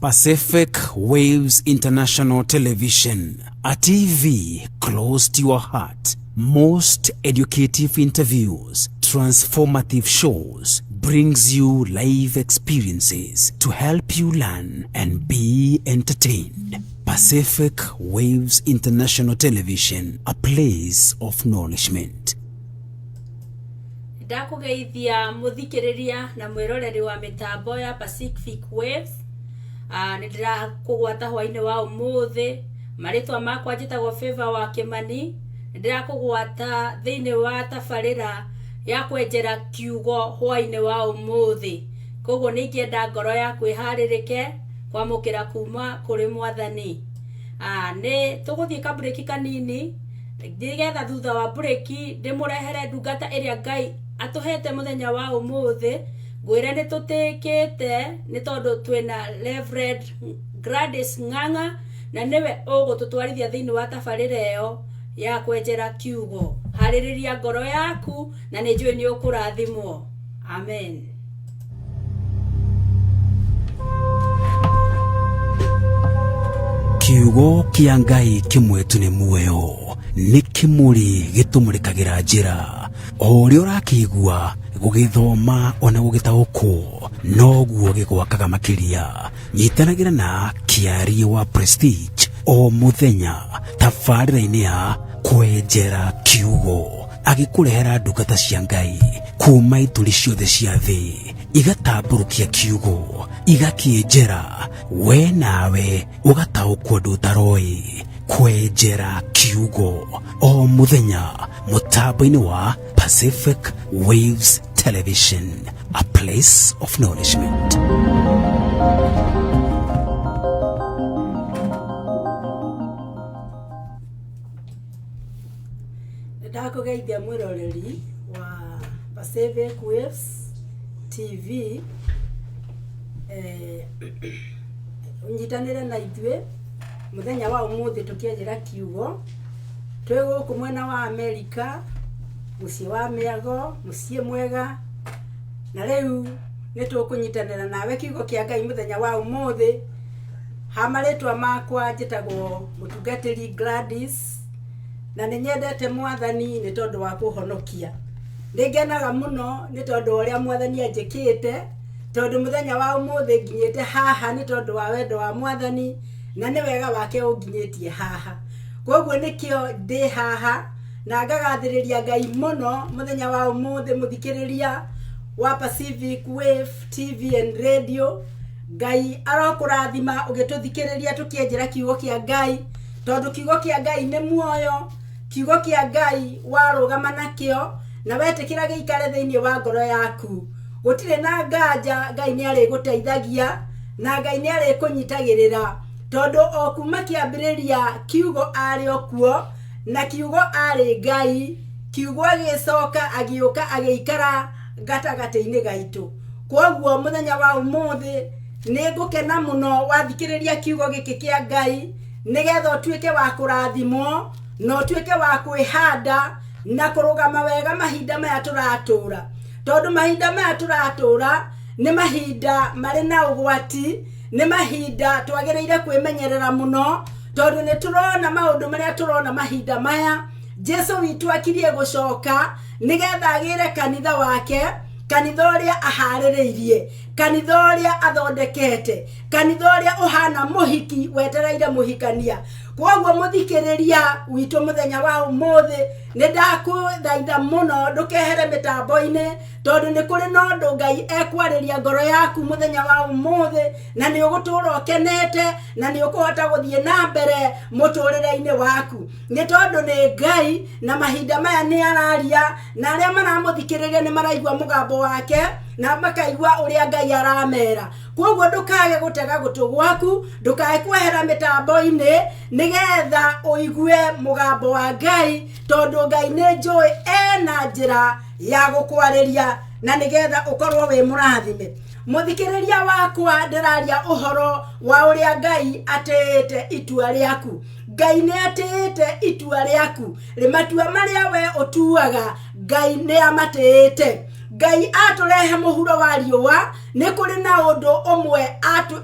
Pacific Waves International Television, a TV close to your heart. Most educative interviews, transformative shows, brings you live experiences to help you learn and be entertained. Pacific Waves International Television, a place of nourishment. Ndakũgeithia mũthikĩrĩria na mwĩroreri wa mĩtambo ya Pacific Waves. Nĩ ndĩrakũgwata hwainĩ wa ũmũthĩ. Marĩtwa makwa njĩtagwo Favor wa Kĩmani. Nĩ ndĩrakũgwata thĩinĩ wa tabarĩra ya kwenjera kiugo hwainĩ wa ũmũthĩ. Koguo nĩ ingĩenda ngoro yaku ĩharĩrĩke kwamũkĩra kuma kũrĩ mwathani. Nĩ tũgũthiĩ kaburĩki kanini nĩgetha thutha wa burĩki ndĩmũrehere ndungata ĩrĩa Ngai atũhete mũthenya wa ũmũthĩ. Ngwĩre nĩ tũtĩkĩte nĩ tondũ twĩna Reverend Gladys Ng'ang'a na nĩwe ũgũtũtwarithia thĩinĩ wa tabarĩra ĩyo ya kwenjera kiugo. Harĩrĩria ngoro yaku na nĩ njũĩ nĩ ũkũrathimwo. Amen. Kiugo kĩa Ngai kĩmwe tu nĩ muoyo, nĩ kĩmũrĩ gĩtũmũrĩkagĩra njĩra. O ũrĩa ũrakĩigua gũgĩthoma ona gũgĩtaũkwo, noguo gĩgwakaga makĩria. Nyitanagĩra na Kĩarie wa Prestige o mũthenya tabarĩra-inĩ ya Kwenjera Kiugo, agĩkũrehera ndungata cia Ngai kuma ituri ciothe cia thĩ, igatambũrũkia kiugo, igakĩenjera, we nawe ũgataũkwo ũndũ ũtaroĩ. Kwenjera Kiugo o mũthenya mũtambo-inĩ wa Pacific Waves Television, a place of nourishment. Ndakũgeithia mwĩroreri wa Pacific Waves TV, ũnyitanĩre na ithuĩ mũthenya wa ũmũthĩ tũkĩanjĩra kiugo. Twĩ gũkũ mwena wa Amerika, mũciĩ wa mĩago, mũciĩ mwega, na rĩu nĩ tũkũnyitanĩra nawe kiugo kĩa Ngai mũthenya wa ũmũthĩ. Ha marĩtwa makwa njĩtagwo mũtungatĩri Gladys, na nĩ nyendete mwathani nĩ tondũ wa kũhonokia. Nĩ ngenaga mũno nĩ tondũ wa ũrĩa mwathani anjĩkĩte, tondũ mũthenya wa ũmũthĩ nginyĩte haha nĩ tondũ wa wendo wa mwathani, na nĩ wega wake ũnginyĩtie haha. Koguo nĩkĩo ndĩ haha na ngagathĩrĩria Ngai mũno mũthenya wa ũmũthĩ, mũthikĩrĩria wa Pacific Wave TV and Radio. Ngai arokũrathima ũgĩtũthikĩrĩria tũkĩenjera kiugo kĩa Ngai, tondũ kiugo kĩa Ngai nĩ muoyo. Kiugo kĩa Ngai warũgama nakĩo na wetĩkĩra gĩikare thĩinĩ wa ngoro yaku, gũtirĩ na nganja Ngai nĩ arĩgũteithagia na Ngai nĩ arĩkũnyitagĩrĩra, tondũ o kuma kĩambĩrĩria kiugo arĩ o kuo, na kiugo arĩ Ngai. Kiugo agĩcoka agĩũka agĩikara gatagatĩ-inĩ gaitũ. Kwoguo mũthenya wa ũmũthĩ nĩ ngũkena mũno wathikĩrĩria kiugo gĩkĩ kĩa Ngai, nĩgetha ũtuĩke wa kũrathimwo na ũtuĩke wa kwĩhanda na kũrũgama wega mahinda maya tũratũra, tondũ mahinda maya tũratũra nĩ mahinda marĩ na ũgwati, nĩ mahinda twagĩrĩire kwĩmenyerera mũno, tondũ nĩ tũrona maũndũ marĩa tũrona mahinda maya. Jesu witũ akirie gũcoka nĩgetha agĩre kanitha wake, kanitha ũrĩa aharĩrĩirie, kanitha ũrĩa athondekete, kanitha ũrĩa ũhana mũhiki wetereire mũhikania. Kwoguo mũthikĩrĩria witũ mũthenya wa ũmũthĩ, nĩ ndakũthaitha mũno ndũkehere mĩtambo-inĩ, tondũ nĩ kũrĩ na ũndũ Ngai ekwarĩria ngoro yaku mũthenya wa ũmũthĩ, na nĩ ũgũtũra ũkenete na nĩ ũkũhota gũthiĩ na mbere mũtũrĩre-inĩ waku, nĩ tondũ nĩ Ngai na mahinda maya nĩ araria, na arĩa maramũthikĩrĩria nĩ maraigua mũgambo wake na makaigua ũrĩa Ngai aramera. Kwoguo ndũkage gũtega gũtũ gwaku, ndũkae kwehera mĩtambo-inĩ, nĩgetha ũigue mũgambo wa Ngai, tondũ Ngai nĩ njũĩ ena njĩra ya gũkwarĩria na nĩgetha ũkorwo wĩ mũrathime. Mũthikĩrĩria wakwa, ndĩraria ũhoro wa ũrĩa Ngai atĩĩte itua rĩaku. Ngai nĩ atĩĩte itua rĩaku, matua marĩa we ũtuaga Ngai nĩ amatĩĩte. Ngai atũrehe mũhuro wa riũa nĩ kũrĩ na ũndũ ũmwe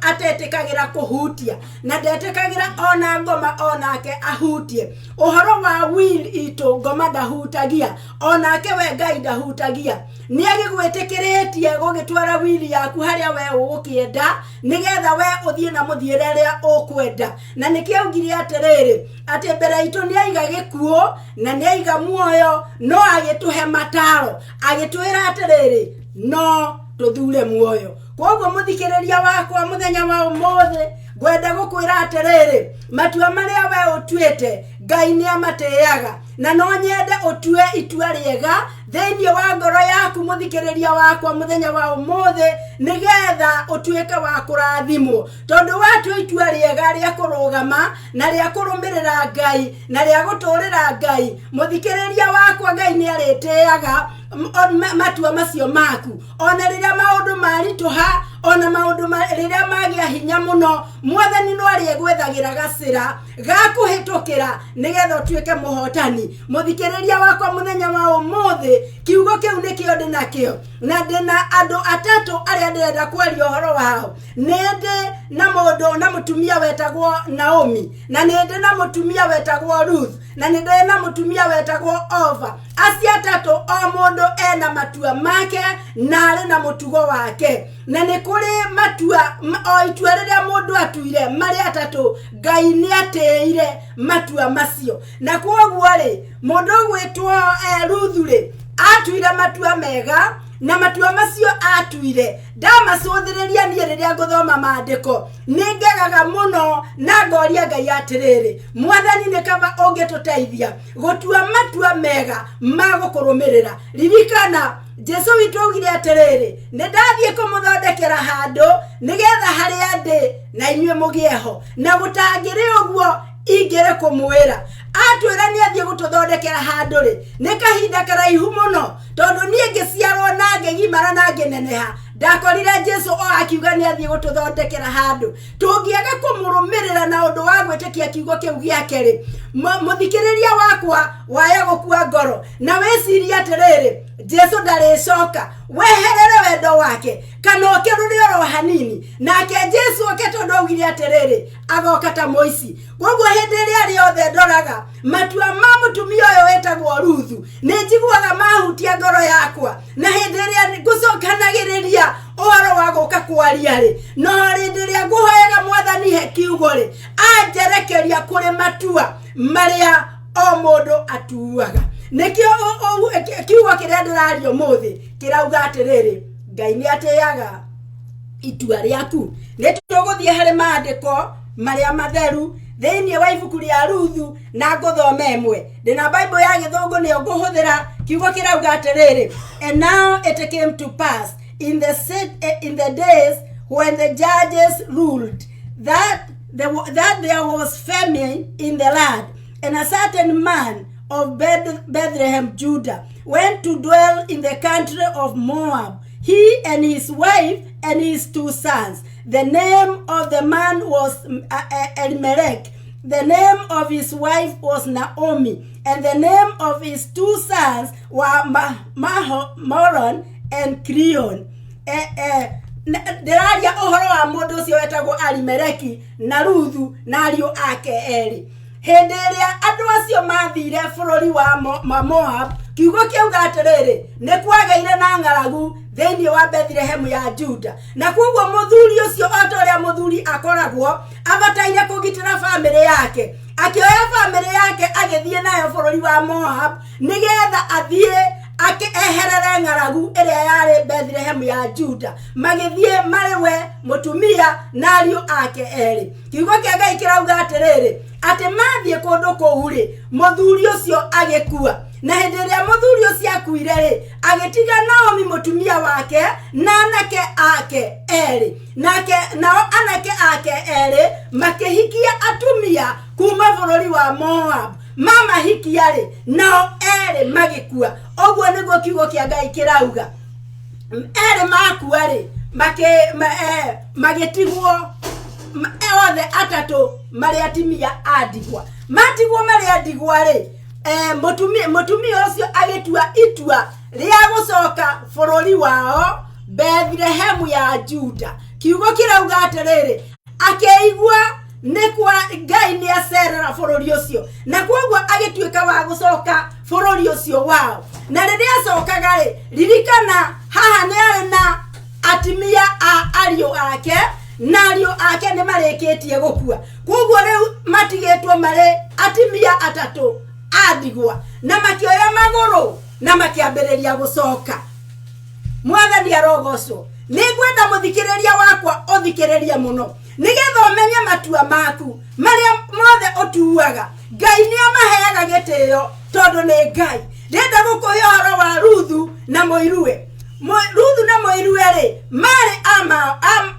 atetĩkagĩra kũhutia na ndetĩkagĩra ona ngoma onake ahutie. Ũhoro wa will itũ ngoma ndahutagia, onake we Ngai ndahutagia. Nĩ agĩgwĩtĩkĩrĩtie gũgĩtwara will yaku harĩa we ũgũkĩenda, nĩgetha we ũthiĩ na mũthiĩre ũrĩa ũkwenda. Na nĩkĩo augire atĩrĩrĩ, atĩ mbere itũ nĩ aiga gĩkuũ na nĩ aiga muoyo, no agĩtũhe mataro, agĩtwĩra atĩrĩrĩ, no tũthure muoyo. Koguo mũthikĩrĩria wakwa mũthenya wa ũmũthĩ, ngwenda gũkwĩra atĩrĩrĩ, matua marĩa we ũtuĩte Ngai nĩ amatĩaga, na no nyende ũtue itua rĩega thĩinĩ wa ngoro yaku mũthikĩrĩria wakwa mũthenya wa ũmũthĩ, nĩgetha ũtuĩke wa kũrathimwo. Tondũ watua itua rĩega rĩa kũrũgama na rĩa kũrũmĩrĩra Ngai na rĩa gũtũrĩra Ngai, mũthikĩrĩria wakwa Ngai nĩ arĩtĩaga matua macio maku. Ona rĩrĩa maũndũ maritũha, ona maũndũ rĩrĩa magĩa hinya mũno, Mwathani no arĩgwethagĩra gacĩra ga kũhĩtũkĩra nĩgetha ũtuĩke mũhotani. Mũthikĩrĩria wakwa mũthenya wa ũmũthĩ, kiugo kĩu nĩkĩo ndĩnakĩo, na ndĩna andũ atatũ arĩa ndĩrenda kwaria ũhoro wao. Nĩ ndĩ na mũndũ na mũtumia wetagwo Naomi, na nĩ ndĩ na mũtumia wetagwo Ruth, na nĩ ndĩ na mũtumia wetagwo Ova. Acio atatũ o mũndũ ena matua make na arĩ na mũtugo wake, na nĩ kũrĩ matua o itua rĩrĩa mũndũ atuire marĩ atatũ, Ngai nĩ atĩire matua macio. Na kwoguo rĩ, mũndũ ũgwĩtwo Ruthu rĩ, atuire matua mega, na matua macio atuire ndamacũthĩrĩria niĩ rĩrĩa ngũthoma maandĩko nĩ ngegaga mũno na ngoria Ngai atĩrĩrĩ, Mwathani nĩ kaba ũngĩtũteithia gũtua matua mega ma gũkũrũmĩrĩra. Ririkana Jesu witũ augire atĩrĩrĩ, nĩ ndathiĩ kũmũthondekera handũ nĩgetha harĩa ndĩ na inyuĩ mũgĩe ho, na gũtangĩrĩ ũguo ingĩrĩ kũmwĩra. Atwĩra nĩ athiĩ gũtũthondekera handũ rĩ, nĩ kahinda karaihu mũno, tondũ niĩ ngĩciarwo na ngĩgimara na ngĩneneha ndakorire Jesu o akiuga nĩ athiĩ gũtũthondekera handũ. Tũngĩaga kũmũrũmĩrĩra na ũndũ wa gwĩtĩkia kiugo kĩu gĩake rĩ, mũthikĩrĩria wakwa waya gũkua ngoro na wĩcirie atĩrĩrĩ, Jesu ndarĩcoka, weherere wendo wake kana ũkĩrũre oro hanini. Nake Jesu oke, tondũ augire atĩrĩrĩ, agoka ta mũici. Koguo hĩndĩ ĩrĩa rĩothe ndoraga matua ma mũtumia ũyũ wĩtagwo Ruthu, nĩ njiguaga mahutia ngoro yakwa, na hĩndĩ ĩrĩa ngũcokanagĩrĩria ũhoro wa gũka kwaria rĩ, no hĩndĩ ĩrĩa ngũhoyaga Mwathani he kiugo rĩ, anjerekeria kũrĩ matua marĩa o mũndũ atuaga. Nĩkĩo kiugo kĩrĩa ndĩraria ũmũthĩ kĩrauga atĩrĩrĩ, Ngai nĩ atĩaga itua rĩaku. Nĩ tũgũthiĩ harĩ maandĩko marĩa matheru thĩinĩ wa ibuku rĩa Ruthu na ngũthoma ĩmwe. Ndĩna Bible ya gĩthũngũ nĩyo ngũhũthĩra. Kiugo kĩrauga atĩrĩrĩ, and now it came to pass in the days when the judges ruled that there was famine in the land, and a certain man of Bethlehem, Judah, went to dwell in the country of Moab, he and his wife and his two sons. The name of the man was Elimelech. The name of his wife was Naomi, and the name of his two sons were Mahlon and Chilion. Ndĩraria ũhoro wa mũndũ ũcio wetagwo Alimeleki na Ruthu na ariũ ake erĩ. Hĩndĩ ĩrĩa andũ acio mathire bũrũri wa Moab, kiugo kĩauga atĩrĩrĩ, nĩ kwagĩire na ng'aragu thĩinĩ wa Bethlehemu ya Juda, na koguo mũthuri ũcio, o ta ũrĩa mũthuri akoragwo abataire kũgitĩra bamĩrĩ yake, akĩoya bamĩrĩ yake agĩthiĩ nayo bũrũri wa Moab nĩgetha athiĩ eherere ng'aragu ĩrĩa yarĩ Bethlehemu ya Juda. Magĩthiĩ marĩ we mũtumia na ariũ ake erĩ. Kiugo kĩa Ngai kĩrauga atĩrĩrĩ, atĩ mathiĩ kũndũ kũu rĩ, mũthuri ũcio agĩkua. Na hĩndĩ ĩrĩa mũthuri ũcio akuire rĩ, agĩtiga Naomi mũtumia wake na anake ake erĩ. Nake nao anake ake erĩ makĩhikia atumia kuma bũrũri wa Moab. Mamahikia rĩ, nao erĩ magĩkua. Ũguo nĩguo kiugo kĩa Ngai kĩrauga. Erĩ makua rĩ, magĩtigwo othe atatũ marĩ atimia a ndigwa. Matigwo marĩ a ndigwa rĩ, mũtumia ũcio agĩtua itua Rĩa gũcoka bũrũri wao Bethlehemu ya Juda. Kiugo kĩrauga atĩrĩrĩ, akĩigua nĩ kwa Ngai nĩ acerera bũrũri ũcio, na kwoguo agĩtuĩka wa gũcoka bũrũri ũcio wao. Na rĩrĩa acokaga rĩ, ririkana haha nĩ arĩ na atimia a ariũ ake, na ariũ ake nĩ marĩkĩtie gũkua. Kwoguo rĩu matigĩtwo marĩ atimia atatũ a ndigwa, na makĩoya magũrũ na makĩambĩrĩria gũcoka. Mwathani arogocwo. Nĩ ngwenda mũthikĩrĩria wakwa ũthikĩrĩrie mũno, nĩgetha ũmenye matua maku marĩa mothe ũtuaga. Ngai nĩ amaheaga gĩtĩo tondũ nĩ Ngai. Ndĩrenda gũkũhe ũhoro wa Ruthu na mũiruwe. Ruthu na mũiruwe rĩ, marĩ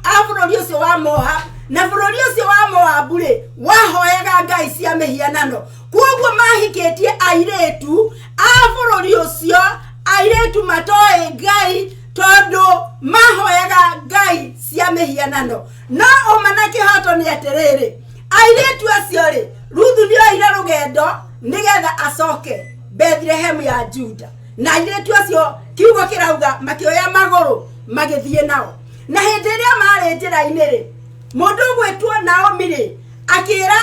a bũrũri ũcio wa Moabu, na bũrũri ũcio wa Moabu rĩ, wahoyaga ngai cia mĩhianano. Kwoguo mahikĩtie airĩtu a bũrũri ũcio, airĩtu matoĩ Ngai tondũ mahoyaga ngai cia mĩhianano. No ũma na kĩhoto nĩ atĩrĩrĩ, airĩtu acio rĩ, Ruthu nĩ oire rũgendo nĩgetha acoke Bethlehemu ya Juda, na airĩtu acio kiugo kĩrauga makĩoya magũrũ magĩthiĩ nao. Na hĩndĩ ĩrĩa marĩ njĩra-inĩ rĩ, mũndũ ũgwĩtwo Naomi rĩ, akĩra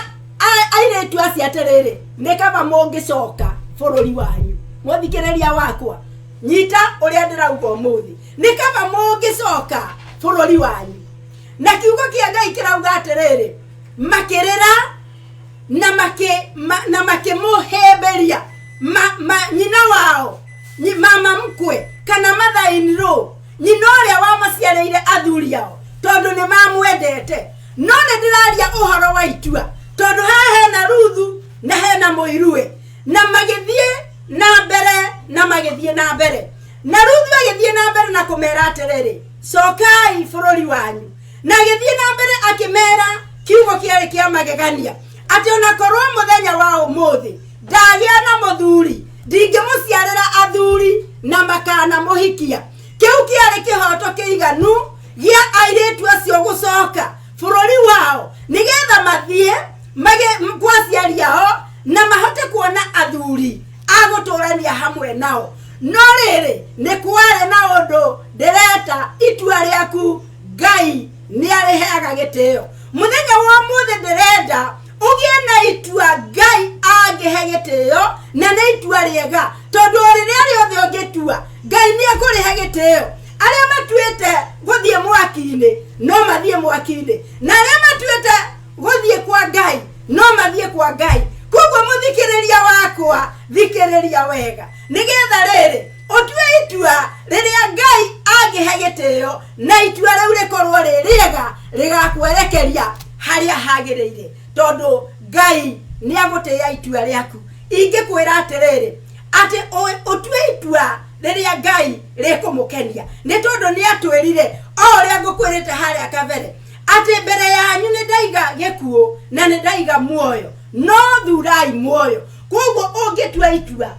airĩtu acio atĩrĩrĩ, nĩ kaba mũngĩcoka bũrũri wanyu. Mũthikĩrĩria wakwa, nyita ũrĩa ndĩrauga ũmũthĩ, nĩ kaba mũngĩcoka bũrũri wanyu. Na kiugo kĩa Ngai kĩrauga atĩrĩrĩ, makĩrĩra na na makĩmũhĩmbĩria nyina wao, mama mkwe kana mother-in-law, nyina ũrĩa wamaciarĩire athuri ao, tondũ nĩ mamwendete. No nĩ ndĩraria ũhoro wa itua, tondũ haha hena Ruthu na hena mũiruwe, na magĩthiĩ na mbere na magĩthiĩ na mbere. Na Ruthu agĩthiĩ na mbere na kũmera atĩrĩrĩ, cokai bũrũri wanyu. Na agĩthiĩ na mbere akĩmera kiugo kĩarĩ kĩa magegania, atĩ ona korwo mũthenya wa ũmũthĩ ndagĩa na mũthuri, ndingĩmũciarĩra athuri na makanamũhikia. Kĩu kĩarĩ kĩhoto kĩiganu gĩa airĩtu acio gũcoka bũrũri wao, nĩgetha mathiĩ kwa aciari ao na mahote kuona athuri a gũtũrania hamwe nao. No rĩrĩ, nĩ kwarĩ na ũndũ ndĩreta itua rĩaku Ngai nĩ arĩheaga gĩtĩo. Mũthenya wa ũmũthĩ ndĩrenda ũgĩe na itua Ngai angĩhe gĩtĩo, na nĩ itua rĩega, tondũ o rĩrĩa rĩothe ũngĩtua Ngai nĩ ekũrĩhe gĩtĩo. Arĩa matuĩte gũthiĩ mwaki-inĩ no mathiĩ mwaki-inĩ, na arĩa matuĩte gũthiĩ kwa Ngai no mathiĩ kwa Ngai. Koguo mũthikĩrĩria wakwa, thikĩrĩria wega, nĩgetha rĩrĩ ũtue itua rĩrĩa Ngai angĩhe gĩtĩo, na itua rĩu rĩkorwo rĩ rĩega, rĩgakwerekeria harĩa hagĩrĩire, tondũ Ngai nĩ agũtĩĩa itua rĩaku. Ingĩkwĩra atĩrĩrĩ, atĩ ũtue itua rĩrĩa Ngai rĩkũmũkenia, nĩ tondũ nĩ atwĩrire o ũrĩa ngũkwĩrĩte harĩa kabere, atĩ mbere yanyu nĩ ndaiga gĩkuũ na nĩ ndaiga muoyo, no thurai muoyo. Koguo ũngĩtua itua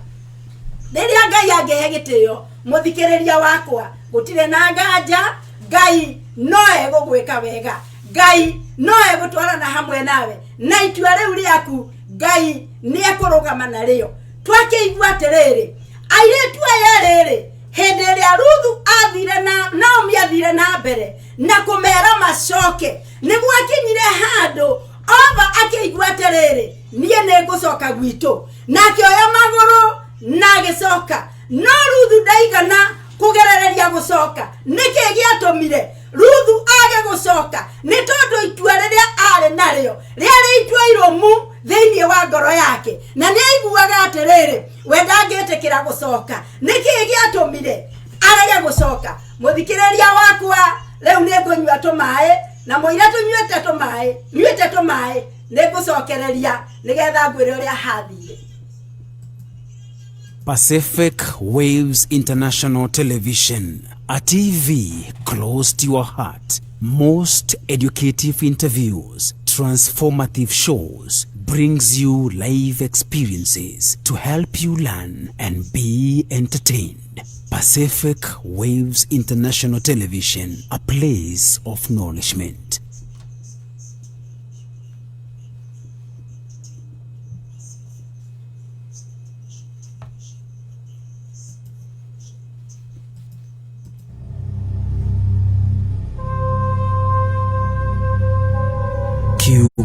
rĩrĩa Ngai angĩhe gĩtĩo, mũthikĩrĩria wakwa, gũtirĩ na nganja Ngai no egũgwĩka wega, Ngai no egũtwarana hamwe nawe, na itua rĩu rĩaku Ngai nĩ ekũrũgama narĩo. Twakĩigua atĩrĩrĩ, airĩtu aya rĩrĩ, hĩndĩ ĩrĩa Ruthu athire na Naomi athire na mbere na kũmera macoke, nĩ gwakinyire handũ Ova akĩigua atĩrĩrĩ, niĩ nĩ ngũcoka gwitũ, na akĩoya magũrũ na agĩcoka. No Ruthu ndaigana kũgerereria gũcoka. Nĩkĩ gĩatũmire Ruthu age gũcoka? Nĩ tondũ itua rĩrĩa arĩ narĩo rĩarĩ itua irũmu thĩinĩ wa ngoro yake, na nĩ aiguaga atĩrĩrĩ, we ndangĩtĩkĩra gũcoka. Nĩkĩ gĩatũmire arege gũcoka? Mũthikĩrĩria wakwa, rĩu nĩ ngũnyua tũmaĩ, na mũira tũnyuĩte tũmaĩ, nyuĩte tũmaĩ, nĩ ngũcokereria nĩgetha ngwĩre ũrĩa hathire. Pacific Waves International Television, a TV close to your heart. Most educative interviews, transformative shows, brings you live experiences to help you learn and be entertained. Pacific Waves International Television, a place of nourishment.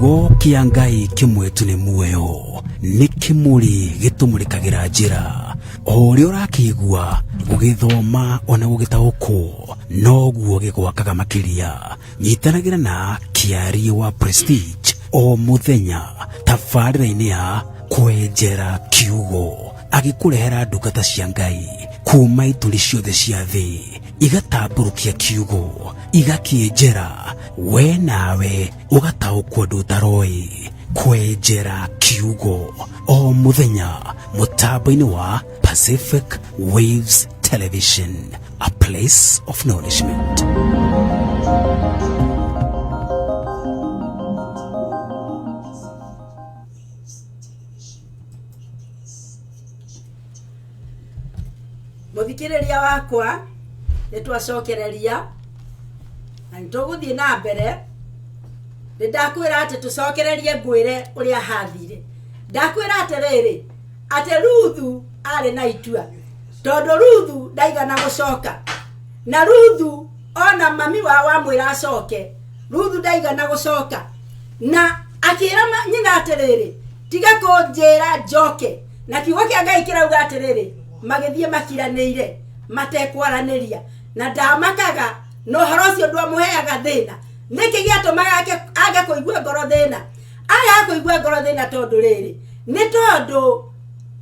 Kiugo kĩa Ngai kĩmwe tu nĩ muoyo, nĩ kĩmũrĩ gĩtũmũrĩkagĩra njĩra. O ũrĩa ũrakĩigua, gũgĩthoma ona gũgĩtaũkwo, noguo gĩgwakaga makĩria. Nyitanagĩra na Kĩarie wa Prestige o mũthenya tabarĩra-inĩ ya Kwenjera Kiugo, agĩkũrehera ndungata cia Ngai kuma ituri ciothe cia thĩ, igatambũrũkia kiugo, igakĩenjera, we nawe ũgataũkwo ũndũ ũtaroĩ. Kwenjera Kiugo o mũthenya mũtambo-inĩ wa Pacific Waves Television, a place of nourishment. Mũthikĩrĩria wakwa, nĩ twacokereria na nĩ tũgũthiĩ na mbere. Nĩ ndakwĩra atĩ tũcokererie, ngwĩre ũrĩa hathire. Ndakwĩra atĩrĩrĩ, atĩ Ruthu arĩ na itua, tondũ Ruthu ndaigana gũcoka. Na Ruthu ona mami wao amwĩra acoke, Ruthu ndaigana gũcoka, na akĩra nyina atĩrĩrĩ, tiga kũnjĩra njoke. Na kiugo kĩa Ngai kĩrauga atĩrĩrĩ, magĩthiĩ makiranĩire matekwaranĩria, na ndamakaga na ũhoro ũcio ndwamũheaga thĩna. Nĩkĩ gĩatũmaga age kũigua ngoro thĩna? Agaga kũigua ngoro thĩna tondũ rĩrĩ, nĩ tondũ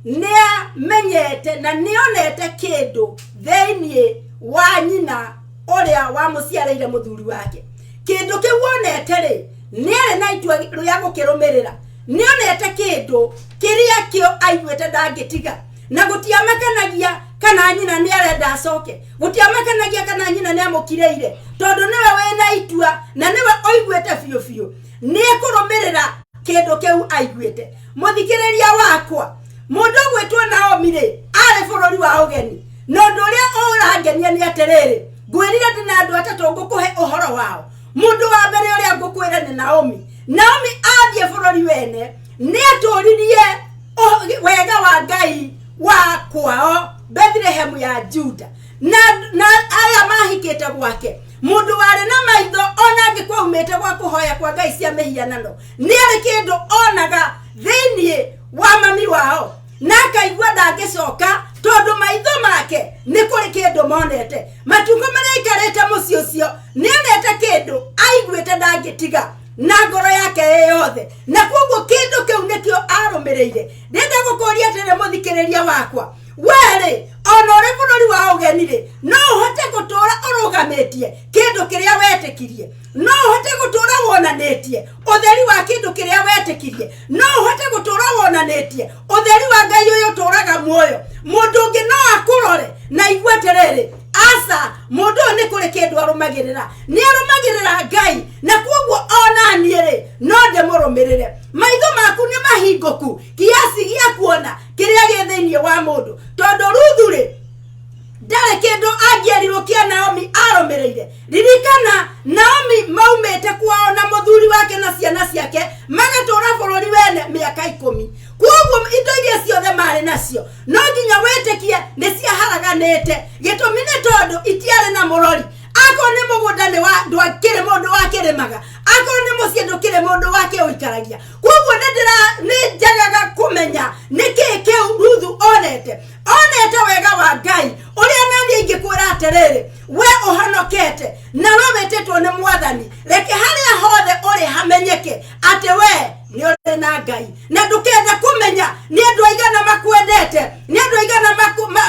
nĩamenyete na nĩonete kĩndũ thĩinĩ wa nyina ũrĩa wamũciarĩire mũthuri wake. Kĩndũ kĩu onete rĩ, nĩarĩ na itua rĩa gũkĩrũmĩrĩra. Nĩonete kĩndũ kĩrĩa kĩo aiguĩte ndangĩtiga, na gũtiamakanagia kana nyina nĩ arenda acoke, gũtiamakanagia kana nyina nĩ amũkirĩire, tondũ nĩwe wĩna itua na nĩwe ũiguĩte biũ biũ nĩekũrũmĩrĩra kĩndũ kĩu aiguĩte. Mũthikĩrĩria wakwa, mũndũ ũgwĩtwo Naomi rĩ, arĩ bũrũri wa ũgeni, na ũndũ ũrĩa ũrangenia nĩ atĩrĩrĩ, ngwĩrire ndĩ na andũ atatũ ngũkũhe ũhoro wao. Mũndũ wa mbere ũrĩa ngũkwĩra nĩ Naomi. Naomi athiĩ bũrũri wene nĩ atũririe wega wa Ngai wa kwao Bethlehemu ya Juda, na aya mahikĩte gwake. Mũndũ warĩ na maitho ona angĩkorwo aumĩte gwa kũhoya kwa ngai cia mĩhianano, nĩ arĩ kĩndũ onaga thĩinĩ wa mami wao na akaigua ndangĩcoka, tondũ maitho make nĩ kũrĩ kĩndũ monete. Matukũ marĩa aikarĩte mũciĩ ũcio nĩ onete kĩndũ aiguĩte ndangĩtiga na ngoro yake ĩ yothe, na koguo kĩndũ kĩu nĩkĩo arũmĩrĩire. Ndĩrenda gũkũria atĩrĩ, mũthikĩrĩria wakwa, werĩ ona ũrĩ bũrũri wa ũgeni rĩ, no ũhote gũtũra ũrũgamĩtie kĩndũ kĩrĩa wetĩkirie? No ũhote gũtũra wonanĩtie ũtheri wa kĩndũ kĩrĩa wetĩkirie? No ũhote gũtũra wonanĩtie ũtheri wa Ngai ũyũ ũtũraga muoyo? Mũndũ ũngĩ no akũrore na igue atĩrĩrĩ, aca, mũndũ ũyũ nĩ kũrĩ kĩndũ arũmagĩrĩra, nĩ arũmagĩrĩra Ngai, na koguo ona niĩ rĩ, no ndĩmũrũmĩrĩre. Maitho maku nĩ mahingũku kiasi gĩa kuona kĩrĩa gĩ thĩinĩ wa mũndũ? Tondũ Ruthu rĩ, ndarĩ kĩndũ angĩerirwo kĩa Naomi arũmĩrĩire. Ririkana, Naomi maumĩte kwao na mũthuri wake na ciana ciake, magatũra bũrũri wene mĩaka 10. Koguo indo iria ciothe marĩ nacio no nginya wĩtĩkie nĩ ciaharaganĩte. Gĩtũmi nĩ tondũ itiarĩ na mũrori. Akorwo nĩ mũgũnda nĩ wa ndwakĩrĩ mũndũ wakĩrĩmaga, akorwo nĩ mũciĩ ndũkĩrĩ mũndũ wakĩũikaragia. Koguo nĩ njagaga kũmenya nĩkĩĩ kĩu Ruthu onete. Onete wega wa Ngai ũrĩa naniĩ ingĩkwĩra atĩrĩrĩ, we ũhonokete na we wĩtĩtwo nĩ Mwathani, reke harĩa hothe ũrĩ hamenyeke atĩ we nĩ ũrĩ na Ngai, na ndũkenda kũmenya nĩ andũ aigana makwendete, nĩ andũ aigana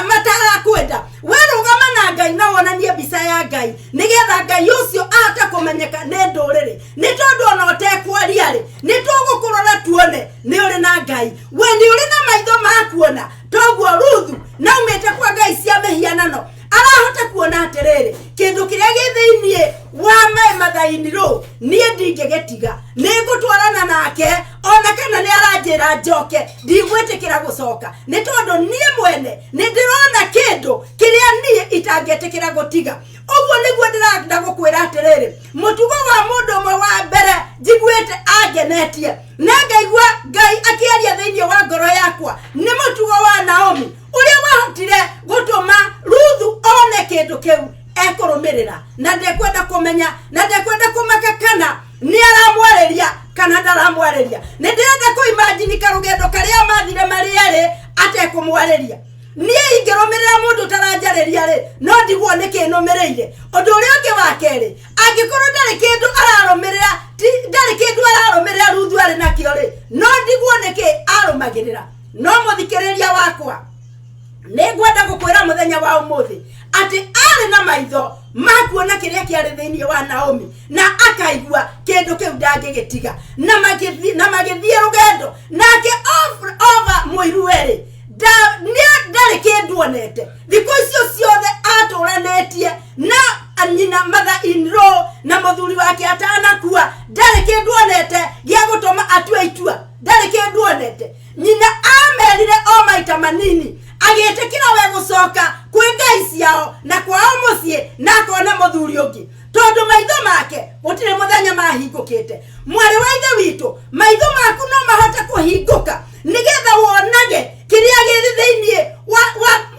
matarakwenda. We rũgama na Ngai na wonanie mbica ya Ngai, nĩgetha Ngai ũcio ahote kũmenyeka nĩ ndũrĩrĩ. Nĩ tondũ ona ũtekwaria rĩ, nĩ tũgũkũrora tuone nĩ ũrĩ na Ngai. We nĩ ũrĩ na maitho ma kuona toguo Ruthu naumĩte kwa ngai cia mĩhianano arahota kuona atĩrĩrĩ, kĩndũ kĩrĩa gĩ thĩinĩ wa maĩ mathaini rũ, niĩ ndingĩgĩtiga, nĩ ngũtwarana nake ona kana nĩ aranjĩra njoke, ndigwĩtĩkĩra gũcoka, nĩ tondũ niĩ mwene nĩ ndĩrona kĩndũ kĩrĩa niĩ itangĩtĩkĩra gũtiga. Ũguo nĩguo ndĩrenda gũkwĩra atĩrĩrĩ, mũtugo wa mũndũ ũmwe wa mbere njiguĩte angenetie na ngaigua Ngai akĩaria thĩinĩ wa ngoro yakwa nĩ mũtugo wa Naomi, ũrĩa wahotire gũtũma Ruthu one kĩndũ kĩu ekũrũmĩrĩra, na ndekwenda kũmenya na ndekwenda kũmaka kana nĩ aramwarĩria kana ndaramwarĩria. kwaria. Nĩ ndĩrenda kũimagine karũgendo karĩa mathire marĩ erĩ atekũmwarĩria. Niĩ ingĩrũmĩrĩra mũndũ ũtaranjarĩria rĩ, no ndigwo nĩkĩ nũmĩrĩire. Ũndũ ũrĩa ũngĩ wa kerĩ, angĩkorwo ndarĩ kĩndũ ararũmĩrĩra, ndarĩ kĩndũ ararũmĩrĩra Ruthu arĩ nakĩo rĩ, no ndigwo nĩkĩ arũmagĩrĩra. No mũthikĩrĩria wakwa, nĩ ngwenda gũkwĩra mũthenya wa ũmũthĩ atĩ arĩ na maitho ma kuona kĩrĩa kĩarĩ thĩinĩ wa Naomi, na akaigua kĩndũ kĩu ndangĩgĩtiga. Na magĩthiĩ rũgendo nake Ova mũiruwe-rĩ, ndarĩ kĩndũ onete. Thikũ icio ciothe atũranĩtie na nyina mother in law na mũthuri wake atanakua, ndarĩ kĩndũ onete gĩa gũtũma atue itua, ndarĩ kĩndũ onete. Nyina amerire o maita manini, agĩtĩkĩra we gũcoka kwĩ ngai ciao na kwao mũciĩ, na akona mũthuri ũngĩ, tondũ maitho make gũtirĩ mũthenya mahingũkĩte. Mwarĩ wa ithe witũ, maitho maku no mahote kũhingũka nĩgetha wonage kĩrĩa gĩrĩ thĩinĩ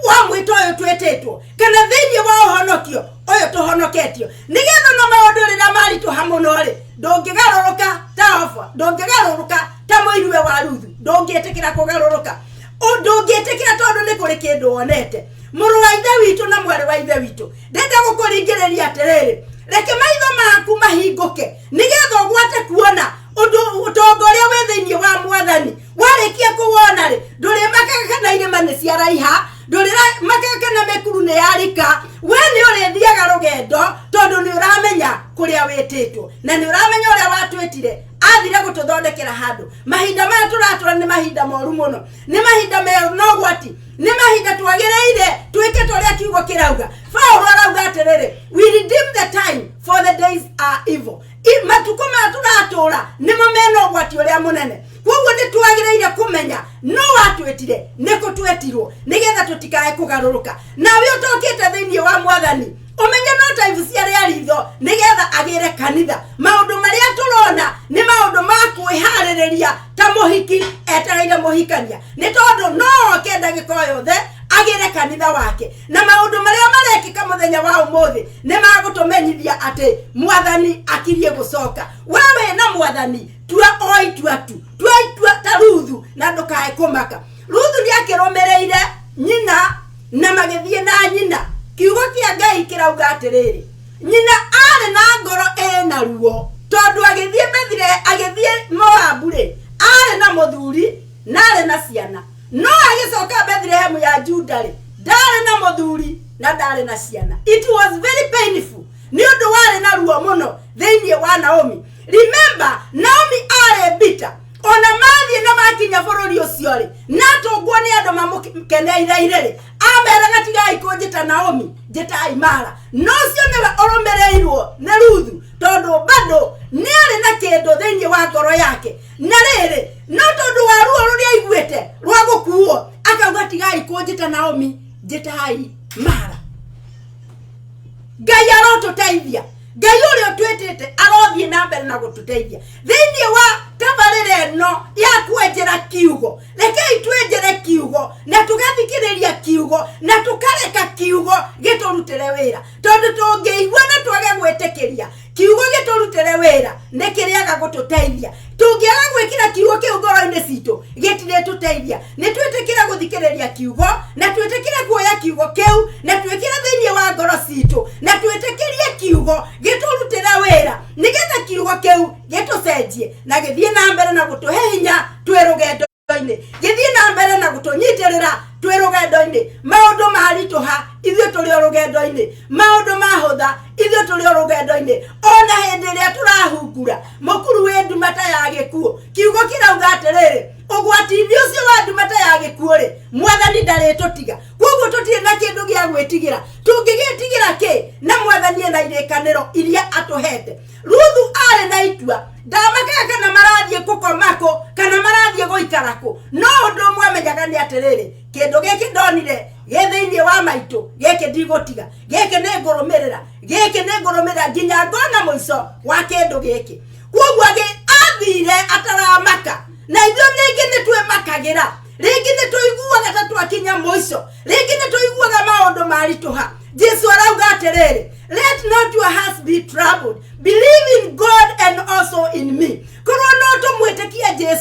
wa mwĩto ũyũ twĩtĩtwo, kana thĩinĩ wa ũhonokio ũyũ tũhonoketio, nĩgetha na maũndũ rĩrĩa maritũha mũno rĩ, ndũngĩgarũrũka ta Ofa, ndũngĩgarũrũka ta mũiruwe wa Ruthu, ndũngĩtĩkĩra kũgarũrũka, ndũngĩtĩkĩra tondũ nĩ kũrĩ kĩndũ wonete. Mũrũ wa ithe witũ na mwarĩ wa ithe witũ, ndenda gũkũringĩrĩria atĩrĩrĩ, reke maitho maku mahingũke nĩgetha ũgwate kuona ũndũ ũtonga ũrĩa wĩ thĩinĩ wa mwathani. Warĩkia kũwona rĩ, ndũrĩmakaga kana irĩma nĩ ciaraiha, ndũrĩmakaga kana mĩkuru nĩ yarika. We nĩ ũrĩthiaga rũgendo tondũ nĩ ũramenya kũrĩa wĩtĩtwo na nĩ ũramenya ũrĩa watwĩtire athire gũtũthondekera handũ. Mahinda maya tũratũra nĩ mahinda moru mũno, nĩ mahinda mena ũgwati, nĩ mahinda twagĩrĩire twĩke ta ũrĩa kiugo kĩrauga. Paũlũ arauga atĩrĩrĩ, we redeem the time for the days are evil. Matukũ maya tũratũra nĩmo mena ũgwati ũrĩa mũnene. Koguo nĩ twagĩrĩire kũmenya no watwĩtire nĩ kũ twetirwo, nĩgetha tũtikae kũgarũrũka. Nawe ũtokĩte thĩinĩ wa mwathani, ũmenye no ta ibu cia rĩa ritho nĩgetha agĩre kanitha. Maũndũ marĩa tũrona nĩ maũndũ ma kwĩharĩrĩria ta mũhiki etereire mũhikania, nĩ tondũ no oke ndagĩka o yothe agĩre kanitha wake. Na maũndũ marĩa marekĩka mũthenya wa ũmũthĩ nĩ magũtũmenyithia atĩ mwathani akirie gũcoka. We wĩna mwathani, tua o itua tu, tua itua ta Ruthu na ndũkae kũmaka. Ruthu nĩ akĩrũmĩrĩire nyina na magĩthiĩ na nyina. Kiugo kĩa Ngai kĩrauga atĩrĩrĩ, nyina arĩ na ngoro ĩna ruo, tondũ agĩthiĩ Bethile, agĩthiĩ Moabu rĩ, arĩ na mũthuri na arĩ na ciana. No agĩcoka Bethlehemu ya Juda rĩ, ndarĩ na mũthuri na ndarĩ na ciana. It was very painful, nĩ ũndũ warĩ na ruo mũno thĩinĩ wa Naomi. Remember, Naomi arĩ bitter. Ona mathiĩ na makinya bũrũri ũcio rĩ, na atũngwo nĩ andũ mamũkeneire rĩ, ameraga tigai kũnjĩta Naomi, njĩtai Mara. No ũcio nĩwe ũrũmĩrĩirwo nĩ Ruthu, tondũ bado nĩ arĩ na kĩndũ thĩinĩ wa ngoro yake. Na rĩrĩ, no tondũ wa ruo rũrĩa aiguĩte rwa gũkuo, akauga tigai kũnjĩta Naomi, njĩtai Mara. Ngai arotũteithia, Ngai ũrĩa ũtwĩtĩte arothiĩ na mbere na gũtũteithia thĩinĩ wa tabarĩra ĩno ya kwenjera kiugo. Rekei twenjere kiugo na tũgathikĩrĩria kiugo na tũkareka kiugo gĩtũrutĩre wĩra, tondũ tũngĩigua na twage gwĩtĩkĩria kiugo gĩtũrutĩre wĩra nĩ kĩrĩaga gũtũteithia. Tũngĩaga gwĩkĩra kiugo kĩu ngoro-inĩ citũ, gĩtirĩtũteithia. Nĩ twĩtĩkĩre gũthikĩrĩria kiugo na twĩtĩkĩre kuoya kiugo kĩu na twĩkĩre thĩinĩ wa ngoro citũ na twĩtĩkĩrie kiugo gĩtũrutĩre wĩra, nĩgetha kiugo kĩu gĩtũcenjie na gĩthiĩ na mbere na gũtũhe hinya twĩ rũgendo-inĩ, gĩthiĩ na mbere na gũtũnyitĩrĩra twĩ rũgendo-inĩ. Maũndũ maritũha, ithuĩ tũrĩ o rũgendo-inĩ. Maũndũ mahũtha, ithuĩ tũrĩ o rũgendo-inĩ. Ona hĩndĩ ĩrĩa tũrahungura mũkuru wĩ nduma ta ya gĩkuũ, kiugo kĩrauga atĩrĩrĩ, ũgwati-inĩ ũcio wa nduma ta ya gĩkuũ rĩ, mwathani ndarĩtũtiga. Koguo tũtirĩ na kĩndũ gĩa gwĩtigĩra. Tũngĩgĩtigĩra kĩ na mwathani ena irĩkanĩro iria atũhete? Ruthu arĩ na itua, ndamakaga kana marathiĩ gũkoma kũ kana marathiĩ gũikara kũ, no ũndũ ũmwe amenyaga nĩ atĩrĩrĩ, kĩndũ gĩkĩ ndonire gĩ thĩinĩ wa maitũ, gĩkĩ ndigũtiga, gĩkĩ nĩ ngũrũmĩrĩra, gĩkĩ nĩ ngũrũmĩrĩra nginya ngona mũico wa kĩndũ gĩkĩ. Koguo athire ataramaka. Na ithuĩ rĩngĩ nĩ twĩmakagĩra, rĩngĩ nĩ tũiguaga ta twakinya mũico, rĩngĩ nĩ tũiguaga maũndũ maritũha. Jesu arauga atĩrĩrĩ, let not your hearts be troubled, believe in God and also in me. Korwo no tũmwĩtĩkie Jesu.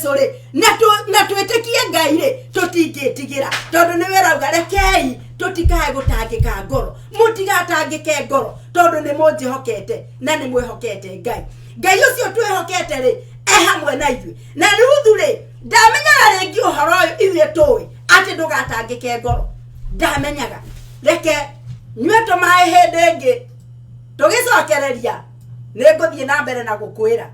Mũtigatangĩke ngoro tondũ nĩ mũnjĩhokete na nĩ mwĩhokete Ngai. Ngai ũcio twĩhokete rĩ e hamwe na ithuĩ. Na Ruthu rĩ ndamenyaga rĩngĩ ũhoro ũyũ ithuĩ tũĩ atĩ ndũgatangĩke ngoro, ndamenyaga. Reke nyue tũmaĩ hĩndĩ ĩngĩ tũgĩcokereria nĩ ngũthiĩ na mbere na gũkwĩra.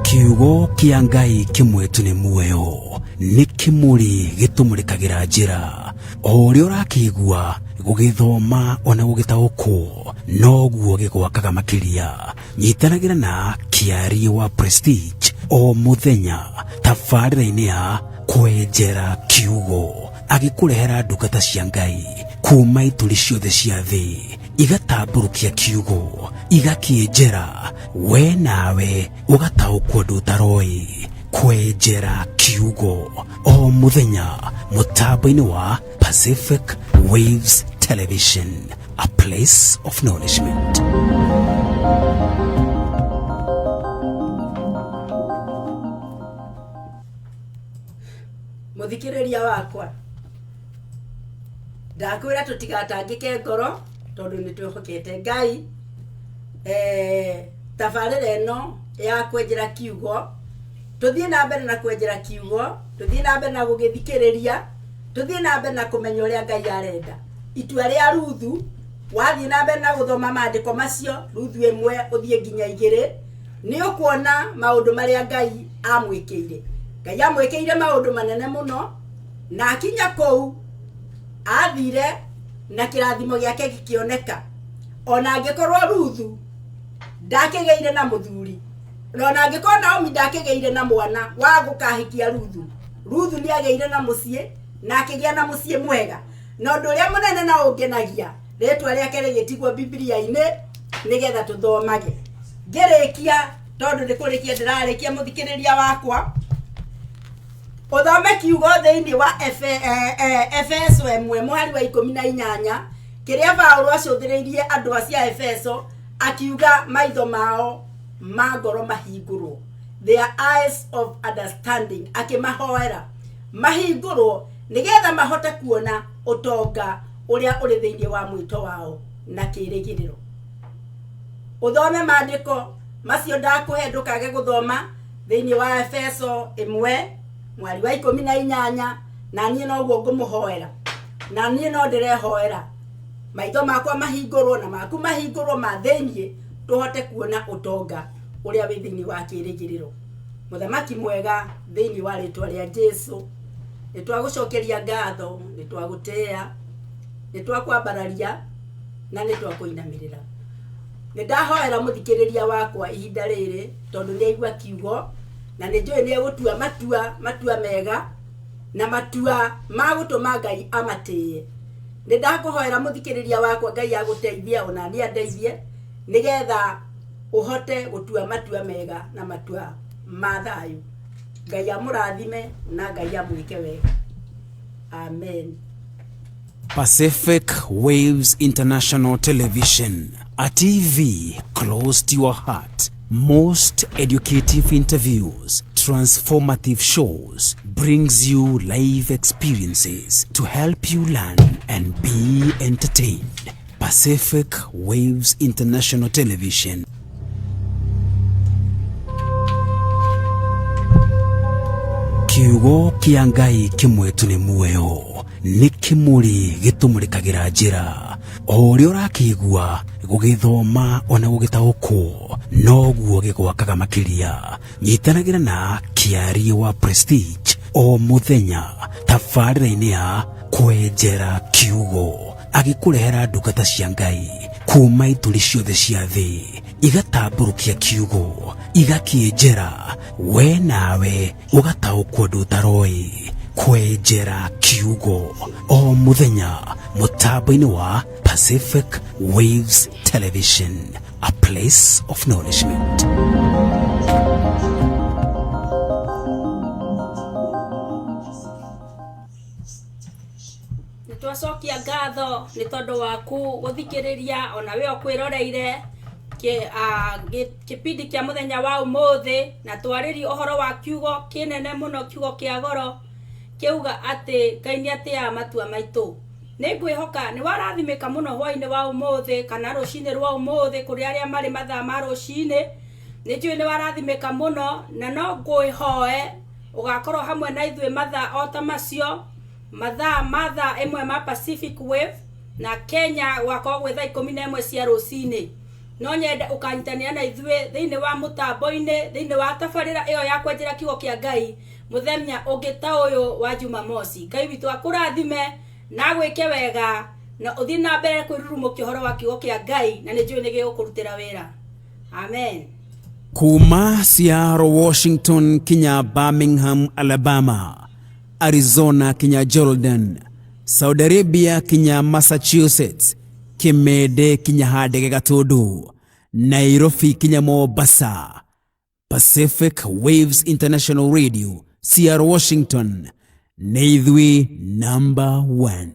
Kiugo kĩa Ngai kĩmwe tu nĩ muoyo, nĩ kĩmũrĩ gĩtũmũrĩkagĩra njĩra. O ũrĩa ũrakĩigua gũgĩthoma ona gũgĩtaũkwo, noguo gĩgwakaga makĩria. Nyitanagĩra na Kĩarie wa Prestige o mũthenya tabarĩra-inĩ ya Kwenjera Kiugo, agĩkũrehera ndungata cia Ngai kuma ituri ciothe cia thĩ, igatambũrũkia kiugo, igakĩenjera, we nawe ũgataũkwo ũndũ ũtaroĩ. Kwenjera Kiugo o mũthenya mũtambo-inĩ wa Pacific Waves Television, a place of nourishment. Mũthikĩrĩria wakwa, ndakwĩra tũtigatangĩke ngoro tondũ nĩ twĩhokete Ngai. Tabarĩra ĩno ya kwenjera kiugo, tũthiĩ na mbere na kwenjera kiugo, tũthiĩ na mbere na gũgĩthikĩrĩria, tũthiĩ na mbere na kũmenya ũrĩa Ngai arenda. Itua rĩa Ruthu, wathiĩ na mbere na gũthoma maandĩko macio, Ruthu 1 ũthiĩ nginya 2, nĩ ũkuona maũndũ marĩa Ngai amwĩkĩire. Ngai amwĩkĩire maũndũ manene mũno, na akinya kũu athire na kĩrathimo gĩake gĩkĩoneka. Ona angĩkorwo Ruthu ndakĩgĩire na mũthuri, na ona angĩkorwo Naomi ndakĩgĩire na mwana wa gũkahikia Ruthu, Ruthu nĩ agĩire na mũciĩ na akĩgĩa na mũciĩ mwega. Na ũndũ ũrĩa mũnene na ũngenagia, rĩtwa rĩake rĩgĩtigwo Bibilia-inĩ nĩgetha tũthomage. Ngĩrĩkia, tondũ nĩ kũrĩkia ndĩrarĩkia, mũthikĩrĩria wakwa, ũthome kiugo thĩinĩ wa Efeso 1 mũhari wa 18, kĩrĩa Paũlũ acũthĩrĩirie andũ acio a Efeso akiuga maitho mao ma ngoro mahingũrwo, their eyes of understanding, akĩmahoera mahingũrwo nĩgetha mahote kuona ũtonga ũrĩa ũrĩ thĩinĩ wa mwĩto wao na kĩĩrĩgĩrĩro. Ũthome maandĩko macio ndakũhe, ndũkage gũthoma thĩinĩ wa Efeso 1 mwari wa 18. Na niĩ noguo ngũmũhoera, na niĩ no ndĩrehoera maitho makwa mahingũrwo na maku mahingũrwo ma thĩinĩ, tũhote kuona ũtonga ũrĩa wĩ thĩinĩ wa kĩĩrĩgĩrĩro. Mũthamaki mwega, thĩinĩ wa rĩtwa rĩa Jesu nĩ twagũcokeria ngatho, nĩ twagũtĩĩa, nĩ twakwambararia na nĩ twakũinamĩrĩra. Nĩ ndahoera mũthikĩrĩria wakwa ihinda rĩrĩ, tondũ nĩ aigua kiugo na nĩ njũĩ nĩ egũtua matua mega na matua ma gũtũma Ngai amatĩĩe. Nĩ ndakũhoera mũthikĩrĩria wakwa, Ngai agũteithie ona niĩ andeithie, nĩgetha ũhote gũtua matua mega na matua ma thayũ. Ngai amũrathime na Ngai amwĩke wega. Amen. Pacific Waves International Television, a TV close to your heart. Most educative interviews, transformative shows, brings you live experiences to help you learn and be entertained. Pacific Waves International Television. Kiugo kĩa Ngai kĩmwe tu nĩ muoyo, nĩ kĩmũrĩ gĩtũmũrĩkagĩra njĩra. O ũrĩa ũrakĩigua gũgĩthoma ona gũgĩtaũkwo, noguo gĩgwakaga makĩria. Nyitanagĩra na Kĩarie wa Prestige o mũthenya tabarĩra-inĩ ya Kwenjera Kiugo, agĩkũrehera ndungata cia Ngai kuma ituri ciothe cia thĩ, igatambũrũkia kiugo, igakĩenjera, we nawe ũgataũkwo ũndũ ũtaroĩ. Kwenjera Kiugo o mũthenya mũtambo-inĩ wa Pacific Waves Television, a place of nourishment. Nĩ twacokia ngatho nĩ tondũ waku gũthikĩrĩria ona we ũkwĩroreire kĩbindi kĩa mũthenya wa ũmũthĩ, na twarĩrie ũhoro wa kiugo kĩnene mũno, kiugo kĩa goro. Kĩauga atĩ Ngai nĩ atĩaga matua maitũ. Nĩ ngwĩhoka nĩ warathimĩka mũno hwainĩ wa ũmũthĩ kana rũcinĩ rwa ũmũthĩ kũrĩ arĩa marĩ mathaa ma rũcinĩ. Nĩ njũĩ nĩ warathimĩka mũno na no ngwĩhoe ũgakorwo hamwe na ithuĩ mathaa o ta macio, mathaa ma thaa ĩmwe ma Pacific Wave na Kenya gũgakorwo gwĩ thaa 11 cia rũcinĩ. No nyende ũkanyitanĩra na ithuĩ thĩinĩ wa mũtambo-inĩ, thĩinĩ wa tabarĩra ĩyo ya kwenjera kiugo kĩa Ngai mũthenya ũngĩ ta ũyũ wa Jumamosi. Ngai witũ akũrathime na agwĩke wega na ũthiĩ na mbere kwĩrurumũkia ũhoro wa kiugo kĩa Ngai na nĩ njũĩ nĩ gĩgũkũrutĩra wĩra. Amen. Kuma Seattle, Washington kinya Birmingham, Alabama, Arizona kinya Jordan, Saudi Arabia kinya Massachusetts, Kimende kinya Handege Gatundu, Nairobi kinya Mombasa, Pacific Waves International Radio, Seattle, Washington, nĩ ithuĩ number one.